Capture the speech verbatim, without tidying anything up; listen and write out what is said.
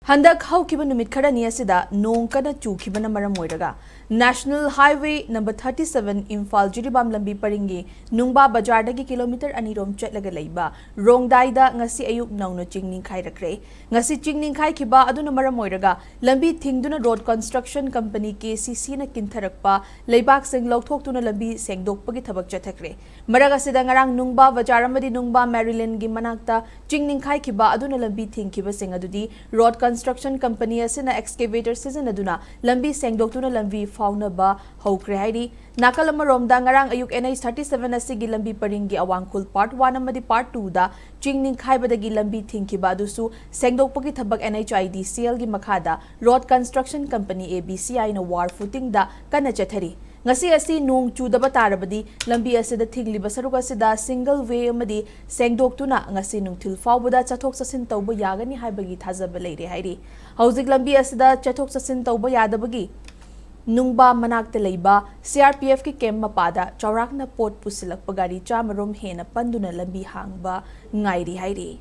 ꯍꯟꯗꯛ ꯍꯧꯈꯤꯕ ꯅꯨꯃꯤꯠ ꯈꯔꯅꯤ ꯑꯁꯤꯗ ꯅꯣꯡ ꯀꯟꯅ ꯆꯨꯈꯤꯕꯅ ꯃꯔꯝ ꯑꯣꯏꯔꯒ National Highway number thirty seven Imphal Jiribam ꯂꯝꯕꯤ ꯄꯔꯤꯡꯒꯤ ꯅꯨꯡꯕꯥ ꯕꯖꯥꯔꯗꯒꯤ ꯀꯤꯂꯣꯃꯤꯇꯔ ꯑꯅꯤꯔꯣꯝ ꯆꯠꯂꯒ ꯂꯩꯕ ꯔꯣꯡꯗꯥꯏꯗ ꯉꯁꯤ ꯑꯌꯨꯛ ꯅꯧꯅ ꯆꯤꯡ ꯅꯤꯡꯈꯥꯏꯔꯛꯈ꯭ꯔꯦ꯫ ꯉꯁꯤ ꯆꯤꯡ ꯅꯤꯡꯈꯥꯏꯈꯤꯕ ꯑꯗꯨꯅ ꯃꯔꯝ ꯑꯣꯏꯔꯒ ꯂꯝꯕꯤ ꯊꯤꯡꯗꯨꯅ Road Construction Company, K C C, ꯅ ꯀꯤꯟꯊꯔꯛꯄ ꯂꯩꯕꯥꯛꯁꯤꯡ ꯂꯧꯊꯣꯛꯇꯨꯅ ꯂꯝꯕꯤ ꯁꯦꯡꯗꯣꯛꯄꯒꯤ ꯊꯕꯛ ꯆꯠꯊꯈ꯭ꯔꯦ꯫ ꯃꯔꯛ ꯑꯁꯤꯗ ꯉꯔꯥꯡ ꯅꯨꯡꯕꯥ ꯕꯖꯥꯔ ꯑꯃꯗꯤ ꯅꯨꯡꯕꯥ ꯃꯦꯔꯤꯂꯦꯟꯒꯤ ꯃꯅꯥꯛꯇ ꯆꯤꯡ ꯅꯤꯡꯈꯥꯏꯈꯤꯕ ꯑꯗꯨꯅ ꯂꯝꯕꯤ ꯊꯤꯡꯈꯤꯕꯁꯤꯡ ꯑꯗꯨꯗꯤ Road Construction Company ꯑꯁꯤꯅ excavator ꯁꯤꯖꯤꯟꯅꯗꯨꯅ ꯂꯝꯕꯤ ꯁꯦꯡꯗꯣꯛꯇꯨꯅ ꯂꯝꯕꯤ ꯐꯥꯎꯅꯕ ꯍꯧꯈ꯭ꯔꯦ ꯍꯥꯏꯔꯤ꯫ ꯅꯥꯀꯜ ꯑꯃꯔꯣꯝꯗ ꯉꯔꯥꯡ ꯑꯌꯨꯛ N H thirty seven ꯑꯁꯤꯒꯤ ꯂꯝꯕꯤ ꯄꯔꯤꯡꯒꯤ ꯑꯋꯥꯡꯈꯨꯜ Part one ꯑꯃꯗꯤ Part two ꯗ ꯆꯤꯡ ꯅꯤꯡꯈꯥꯏꯕꯗꯒꯤ ꯂꯝꯕꯤ ꯊꯤꯡꯈꯤꯕ ꯑꯗꯨꯁꯨ ꯁꯦꯡꯗꯣꯛꯄꯒꯤ ꯊꯕꯛ N H I D C L ꯒꯤ ꯃꯈꯥꯗ Road Construction Company, A B C I ꯅ wall footing ꯗ ꯀꯟꯅ ꯆꯠꯊꯔꯤ꯫ ꯉꯁꯤ ꯑꯁꯤ ꯅꯣꯡ ꯆꯨꯗꯕ ꯇꯥꯔꯕꯗꯤ ꯂꯝꯕꯤ ꯑꯁꯤꯗ ꯊꯤꯡꯂꯤꯕ ꯁꯔꯨꯛ ꯑꯁꯤꯗ single way ꯑꯃꯗꯤ ꯁꯦꯡꯗꯣꯛꯇꯨꯅ ꯉꯁꯤ ꯅꯨꯡꯊꯤꯜ ꯐꯥꯎꯕꯗ ꯆꯠꯊꯣꯛ ꯆꯠꯁꯤꯟ ꯇꯧꯕ ꯌꯥꯒꯅꯤ ꯍꯥꯏꯕꯒꯤ ꯊꯥꯖꯕ ꯂꯩꯔꯦ ꯍꯥꯏꯔꯤ꯫ ꯍꯧꯖꯤꯛ ꯂꯝꯕꯤ ꯑꯁꯤꯗ ꯆꯠꯊꯣꯛ ꯆꯠꯁꯤꯟ ꯇꯧꯕ ꯌꯥꯗꯕꯒꯤ ꯅꯨꯡꯕꯥ ꯃꯅꯥꯛꯇ ꯂꯩꯕ C R P F ꯀꯤ camp ꯃꯄꯥꯗ ꯆꯥꯎꯔꯥꯛꯅ ꯄꯣꯠ ꯄꯨꯁꯤꯜꯂꯛꯄ ꯒꯥꯔꯤ ꯆꯥꯝꯃꯔꯣꯝ ꯍꯦꯟꯅ ꯄꯟꯗꯨꯅ ꯂꯝꯕꯤ ꯍꯥꯡꯕ ꯉꯥꯏꯔꯤ ꯍꯥꯏꯔꯤ꯫